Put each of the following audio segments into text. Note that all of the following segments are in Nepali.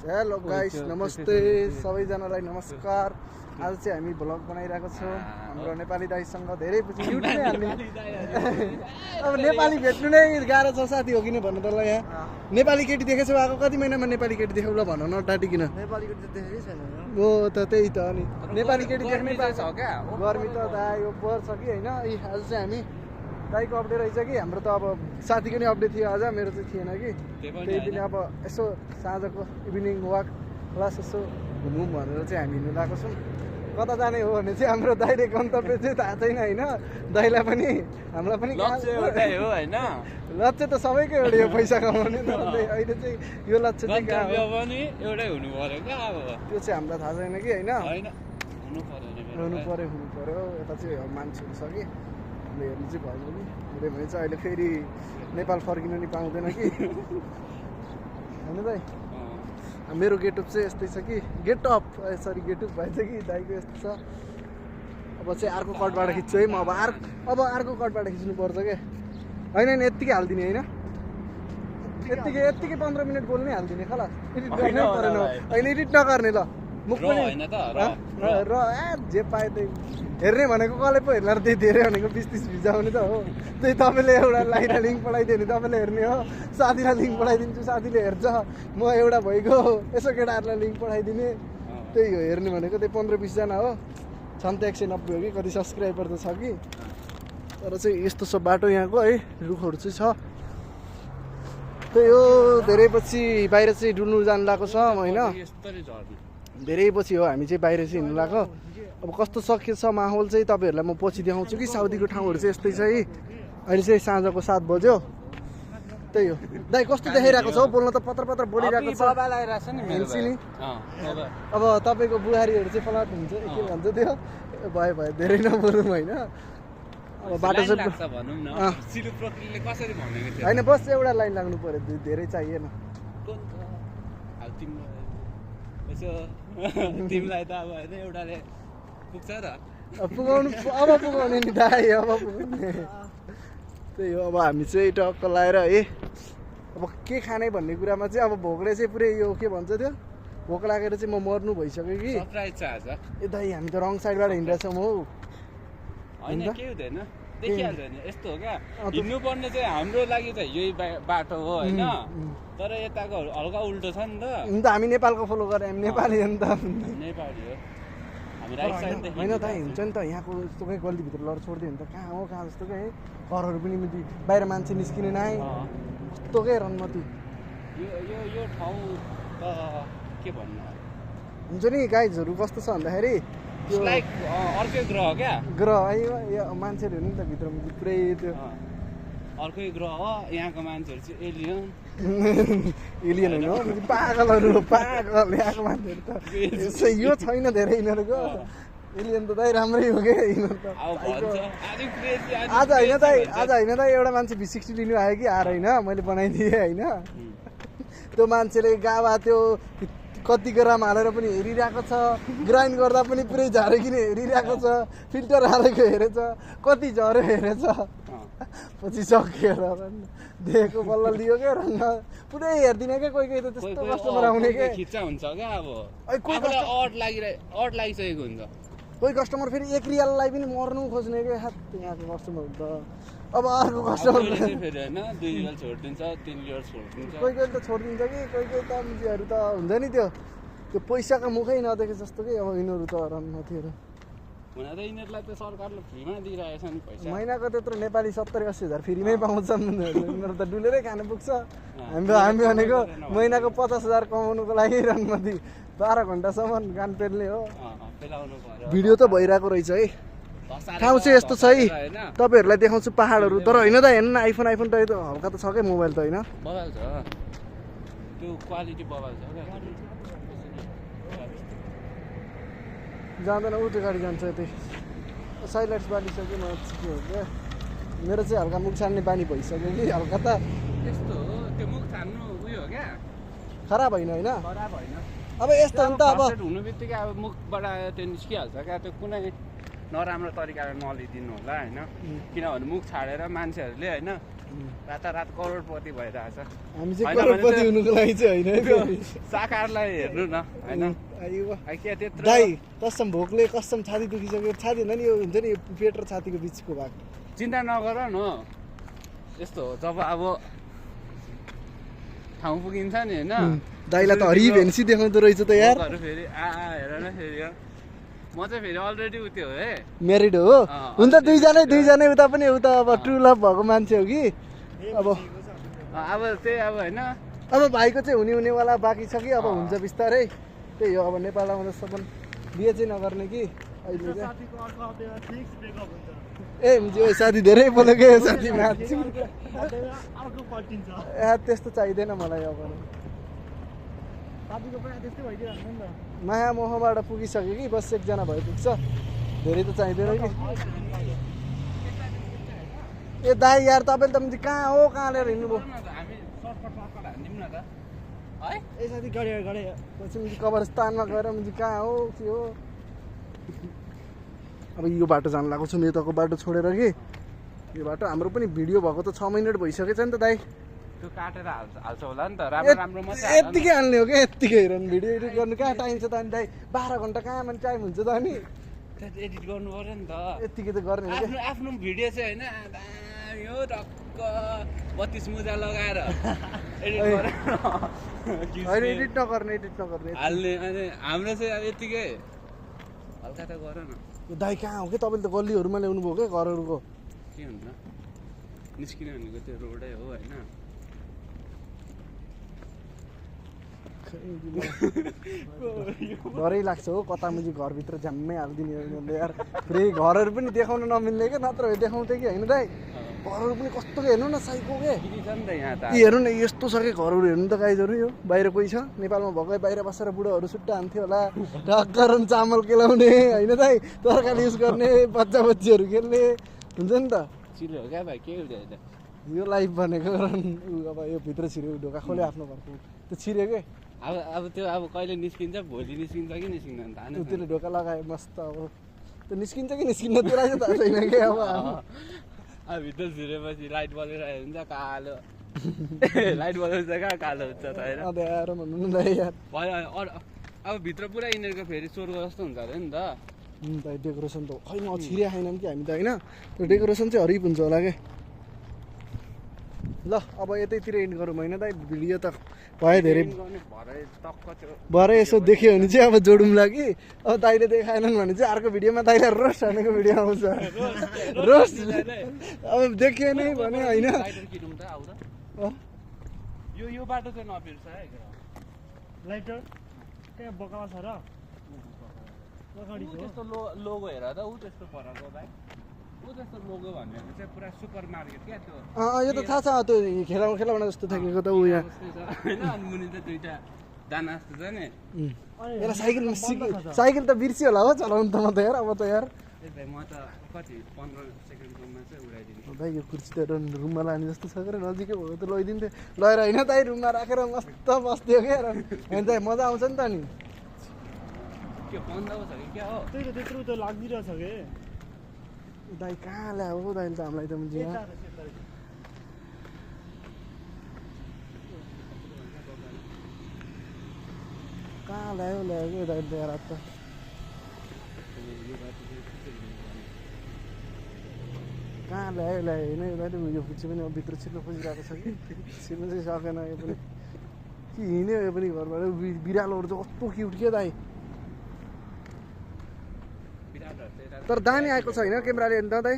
हेलो गाइस, नमस्ते सबैजनालाई नमस्कार। आज चाहिँ हामी भ्लग बनाइरहेको छौँ हाम्रो नेपाली दाइसँग। धेरै पछि युट्युबमै हाल्ने अब नेपाली भेट्नु नै गाह्रो छ साथी, हो किन भन्नु तँलाई? यहाँ नेपाली केटी देखेछौ? आएको कति महिनामा नेपाली केटी देख्यौ ल भन न, टाटिकिन। नेपाली केटी त देखेकै छैन हो त त्यही त। अनि नेपाली केटी देख्नै छ क्या गर्मी त यो बर छ कि होइन। आज चाहिँ हामी दाइको अपडेट रहेछ कि हाम्रो त अब साथीको नि अपडेट थियो आज, मेरो चाहिँ थिएन कि। त्यही पनि अब यसो साँझको इभिनिङ वाक प्लस यसो घुमौँ भनेर चाहिँ हामी हिँड्नु गएको छौँ। कता जाने हो भने चाहिँ हाम्रो दाइले गन्तव्य चाहिँ थाहा छैन होइन। दाइलाई पनि हामीलाई पनि लक्ष्य एउटै हो होइन। लक्ष्य त सबैको एउटै हो, पैसा कमाउने। त अहिले चाहिँ यो लक्ष्य चाहिँ कहाँ हो? पनि एउटै हुनु पर्यो क्या अब त्यो चाहिँ हामीलाई थाहा छैन कि होइन। हुनु पर्यो यता चाहिँ मान्छेहरू छ कि हेर्नु चाहिँ भयो कि हुँदै भने चाहिँ अहिले फेरि नेपाल फर्किनु नि पाउँदैन कि होइन दाइ। मेरो गेटअप चाहिँ यस्तै छ कि गेटअप भएछ कि दाइको यस्तो छ। अब चाहिँ अर्को कटबाट खिच्छु है म। अब अर्को कटबाट खिच्नुपर्छ क्या। होइन यत्तिकै हालिदिने होइन, यत्तिकै 15 मिनट बोल्नै हालिदिने खलास। एडिट गर्नै परेन होइन, एडिट नगर्ने ल। मुख पनि र जे पाए त्यही हेर्ने भनेको कसले पो हेर्ला, त्यही धेरै भनेको 20-30 भिजाउने त हो। त्यही तपाईँले एउटा लाइनलाई लिङ्क पठाइदियो भने तपाईँले हेर्ने हो, साथीलाई लिङ्क पठाइदिन्छु साथीले हेर्छ, म एउटा भइगयो यसो केटाहरूलाई लिङ्क पठाइदिने। त्यही हो हेर्ने भनेको, त्यही 15-20 जना हो। छन् त 190 हो कि कति सब्सक्राइबर त छ कि। तर चाहिँ यस्तो छ बाटो यहाँको है, रुखहरू चाहिँ छ। त्यही हो धेरै पछि बाहिर चाहिँ डुल्नु जानु लागेको छ होइन। धेरै पछि हो हामी चाहिँ बाहिर चाहिँ हिँड्नु लागेको। अब कस्तो सके छ माहौल चाहिँ तपाईँहरूलाई म पछि देखाउँछु कि। साउदीको ठाउँहरू चाहिँ यस्तै छ है। अहिले चाहिँ साँझको 7 बज्यो। त्यही हो दाइ, कस्तो देखाइरहेको छ हौ? बोल्न त पत्र बोलिरहेको छ नि। अब तपाईँको बुहारीहरू चाहिँ फलाट हुन्छ के भन्छ त्यो, भयो धेरै नबोलौँ होइन। अब बाटो चाहिँ होइन, बस एउटा लाइन लाग्नु पऱ्यो, धेरै चाहिएन। तिमीलाई त अब होइन एउटाले पुग्छ र पुगाउने नि दाइ, अब पुगाउने। त्यही हो अब हामी चाहिँ टक्क लाएर है। अब के खाने भन्ने कुरामा चाहिँ अब भोकले चाहिँ पुरै यो के भन्छ त्यो, भोक लागेर चाहिँ म मर्नु भइसक्यो कि। ए दाइ हामी त रङ साइडबाट हिँडिरहेछौँ हौ। होइन के हुँदैन, देखिहाल्छ नि यस्तो हो क्या। हिँड्नुपर्ने चाहिँ हाम्रो लागि चाहिँ यही बाटो हो होइन, तर यताको हल्का उल्टो छ नि त। हामी नेपालको फलो गरेँ, हामी नेपाली हो नि त। नेपाली हो हामी, राइट साइड होइन दाइ हुन्छ नि त। यहाँको जस्तो कहीँ गल्लीभित्र लड छोडिदियो भने त कहाँ हो कहाँ जस्तो क्या है। घरहरू पनि बाहिर मान्छे निस्किने नै कस्तो क्या रनमती। यो ठाउँ त के भन्नु हुन्छ नि। गाइजहरू कस्तो छ भन्दाखेरि लाइक अर्कै ग्रह क्या। ग्रह है मान्छेहरू नि त भित्रमा पुरै त्यो अर्कै ग्रह हो। यहाँको मान्छेहरू चाहिँ एलियन होइन हो, पागलहरू पागल यहाँको मान्छेहरू त। यो छैन धेरै यिनीहरूको। एलियन त दाइ राम्रै हो क्या यिनीहरू त। आज होइन दाइ एउटा मान्छे V60 लिनु आयो कि आएर होइन, मैले बनाइदिएँ होइन। त्यो मान्छेले गावा त्यो कति ग्राम हालेर पनि हेरिरहेको छ, ग्राइन्ड गर्दा पनि पुरै झारेकिन हेरिरहेको छ, फिल्टर हालेको हेरेछ, कति झऱ्यो हेरेछ। पछि सकिएर देखेको बल्ल लियो क्या रङ, पुरै हेरिदिने क्या। कोही त त्यस्तो कस्टमर आउने क्या, खिच्चा हुन्छ क्या। अब अड लागिसकेको हुन्छ। कोही कस्टमर फेरि 1 रियाललाई पनि मर्नु खोज्ने क्या यहाँको कस्टमर त। अब अर्को कस्टमर फेरि होइन 2 रियल छोडिदिन्छ, 3 रियल छोडिदिन्छ। कोही त छोडिदिन्छ कि, कोही त मुजीहरू त हुन्छ नि त्यो पैसाको मुखै नदेखे जस्तो कि। अब यिनीहरू त रन थियो हुन त यिनीहरूलाई त सरकारले फ्रीमा दिइरहेछ नि पैसा। महिनाको त्यत्रो नेपाली 70-80 हजार फ्रीमै पाउँछन्। यिनीहरू त डुलेरै खानु पुग्छ। हामी भनेको महिनाको 50 हजार कमाउनुको लागि रनमती 12 घन्टासम्म गान पेल्ने हो। भिडियो त भइरहेको रहेछ है। ठाउँ चाहिँ यस्तो छ है, तपाईँहरूलाई देखाउँछु पहाडहरू। तर होइन त हेर्नु न, आइफोन त हल्का त छ क्या मोबाइल त होइन। बबाल छ त्यो क्वालिटी, बबाल छ क्या। जाँदैन ऊ त्यो गाडी जान्छ यतै। साइलाइट्स बालिसक्यो म के हो क्या, मेरो चाहिँ हल्का मुख छान्ने बानी भइसक्यो कि हल्का त। यस्तो हो त्यो मुख छान्नु उयो हो क्या, खराब होइन होइन। खराब होइन। अब यस्तो हो नि त, अब हुनु बित्तिकै अब मुखबाट त्यो निस्किहाल्छ क्या। त्यो कुनै नराम्रो तरिकाले नलिदिनु होला होइन, किनभने मुख छाडेर मान्छेहरूले होइन रातारात करोडपति भइरहेछ हामी चाहिँ करोडपति हुनुको लागि चाहिँ होइन है साकारलाई हेर्नु न होइन दाइ त्यत्रो कसम भोकले कसम छाती दुखिसक्यो छाती होइन नि यो हुन्छ नि पेट र छातीको बिचको भाग चिन्ता नगर न यस्तो हो जब अब ठाउँ पुगिन्छ नि होइन दाइलाई त हरि भेन्सी देखाउँदो रहेछ त यार फेरि हेर न फेरि म चाहिँ फेरि अलरेडी उत्यो है म्यारिड हो हुन्छ दुईजनै उता पनि उता अब ट्रु लभ भएको मान्छे हो कि अब त्यही अब होइन अब भाइको चाहिँ हुनेवाला बाँकी छ कि अब हुन्छ बिस्तारै त्यही हो अब नेपाल आउँदा सबन बिहे चाहिँ नगर्ने कि अहिले चाहिँ ए हुन्छ साथी धेरै बोल्यो के साथी त्यस्तो चाहिँदैन मलाई अब माया मोहबाट पुगिसक्यो कि बस एकजना भए पुग्छ धेरै त चाहिँदैन कि ए दाइ यार तपाईँले त कहाँ हो कहाँ लिएर हिँड्नुभयो ए साथी गाडी पछि कब्रस्तानमा गएर कहाँ हो के हो अब यो बाटो जानु लागेको छु यताको बाटो छोडेर कि यो बाटो हाम्रो पनि भिडियो भएको त 6 मिनट भइसकेछ नि त दाइ त्यो काटेर हाल्छ होला नि त राम्रो राम्रो मात्रै यत्तिकै हाल्ने हो क्या यत्तिकै हेर भिडियो एडिट गर्नु कहाँ टाइम छ त अनि दाइ 12 घन्टा कहाँ मान्छे टाइम हुन्छ त अनि एडिट गर्नु पर्यो नि त यत्तिकै त गर्ने हो आफ्नो भिडियो चाहिँ होइन यो टक्क 32 मुजा लगाएर एडिट नगर्ने हाल्ने अनि हाम्रो चाहिँ अब यत्तिकै हल्का त गर न दाइ कहाँ हो कि तपाईँले त गल्लीहरूमा ल्याउनु भयो क्या घरहरूको के हुन्छ निस्किने भनेको त्यो रोडै हो होइन डरै लाग्छ हो कता मुजी घरभित्र झ्याम्मै हालिदिने यार पुरै घरहरू पनि देखाउन नमिल्ने क्या नत्र देखाउँथ्यो कि होइन दाइ घरहरू पनि कस्तो हेर्नु न साइको के हेर्नु न यस्तो छ कि घरहरू हेर्नु त गाइजहरू यो बाहिर कोही छ नेपालमा भएकै बाहिर बसेर बुढोहरू सुट्टा हान्थ्यो होला ढक्करन चामल केलाउने होइन दाइ तरकारी युज गर्ने बच्चाहरू खेल्ने हुन्छ नि त चिलो हो क्या भाइ के हुँदैन यो लाइफ भनेको अब यो भित्र छिर्यो ढोका खोल्यो आफ्नो घरको त्यो छिर्यो के अब त्यो अब कहिले निस्किन्छ भोलि निस्किन्छ कि निस्किँदैन थाहा नै त्यसले ढोका लगायो मस्त अब त्यो निस्किन्छ कि निस्किन्न त्यसलाई चाहिँ थाहा छैन कि अब भित्र छिरेपछि लाइट बलिरहेको हुन्छ कालो लाइट बलेपछि कहाँ कालो हुन्छ त होइन अब भित्र पुरा यिनीहरूको फेरि स्वर्ग जस्तो हुन्छ अरे नि त डेकोरेसन त खै म छिरे खाएनौँ कि हामी त होइन त्यो डेकोरेसन चाहिँ हरिप हुन्छ होला क्या ल अब यतैतिर एन्ड गरौँ होइन दाइ भिडियो त भयो धेरै भरे यसो देख्यो भने चाहिँ अब जोडौँला कि अब दाइले देखाएनन् भने चाहिँ अर्को भिडियोमा दाइलाई रोस्ट हानेको भिडियो आउँछ रोस्ट अब देखियो नै भने होइन यो बाटो चाहिँ नबिर्छ है लाइटर त्यहाँ बोकामा छ र त्यस्तो लोगो हेर त ऊ त्यस्तो परको भाइ ऊ त्यस्तो लोगो भनेको चाहिँ पुरा सुपर मार्केट क्या त्यो यो त थाहा छ त्यो खेलाउन जस्तो थाकेको त ऊ यहाँ होइन अनि मुनि त दुईटा दाना जस्तो छ नि एउटा साइकल त बिर्सियो होला हो चलाउनु त म त यार अब त यार म त कति 15 सेकेन्डमा चाहिँ उडाइदिनु दाइ यो कुर्सी त रुममा लाने जस्तो छ क्या नजिकै भयो त लैदिन्थ्यो लगेर होइन दाइ रुममा राखेर मस्त बस्थ्यो क्या होइन दाइ मजा आउँछ नि त नि के बन्द छ कि क्या हो त्यही त त्यत्रो त लाग्दिरहेछ के दाइ कहाँ ल्यायो हो दाइले त हामीलाई त कहाँ ल्यायो क्या दाइले त यार त कहाँ ल्यायो होइन दाइले यो पुच्ची पनि अब भित्र छिर्न खोजिरहेको छ कि छिर्नु चाहिँ सकेन यो पनि कि हिँड्यो यो पनि घरबाट बिरालोहरू चाहिँ कस्तो क्युट के दाइ तर दामी आएको छैन क्यामेराले हेर्नु त दाइ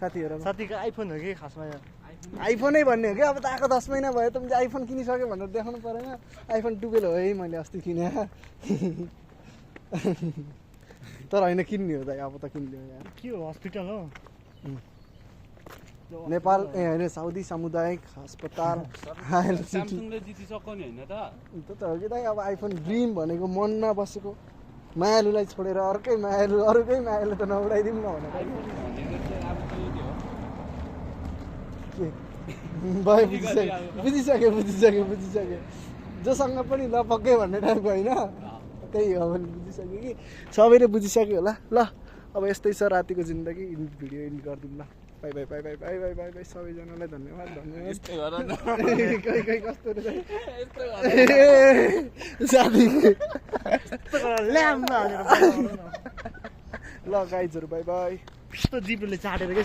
साथीको आइफोन हो कि खासमा आइफोनै भन्ने हो कि अब त आएको 10 महिना भयो त आइफोन किनिसक्यो भनेर देखाउनु परेन आइफोन 12 हो है मैले अस्ति किने तर होइन किन्ने हो दाइ अब त किन्ने हो यार के हो हस्पिटल हो नेपाल होइन साउदी सामुदायिक अस्पताल स्यामसङले जितिसक्यो नि होइन त हो कि दाइ अब आइफोन ड्रिम भनेको मनमा बसेको मायालुलाई छोडेर अरूकै मायालु त नउडाइदिउँ न भनेर भयो बुझिसक्यो जोसँग पनि ल पक्कै भन्ने टाइपको होइन त्यही हो भने बुझिसक्यो कि सबैले बुझिसक्यो होला ल अब यस्तै छ रातिको जिन्दगी भिडियो इन्ड गरिदिउँ ल by by by by by by by by सबैजनालाई धन्यवाद धन्यवाद यस्तै गर न खै खै कस्तो रहेछ यस्तै गर साथी ल्याम्बा हालेर ल गाइजहरू बाई बाई यस्तो जिब्रोले चाटेर के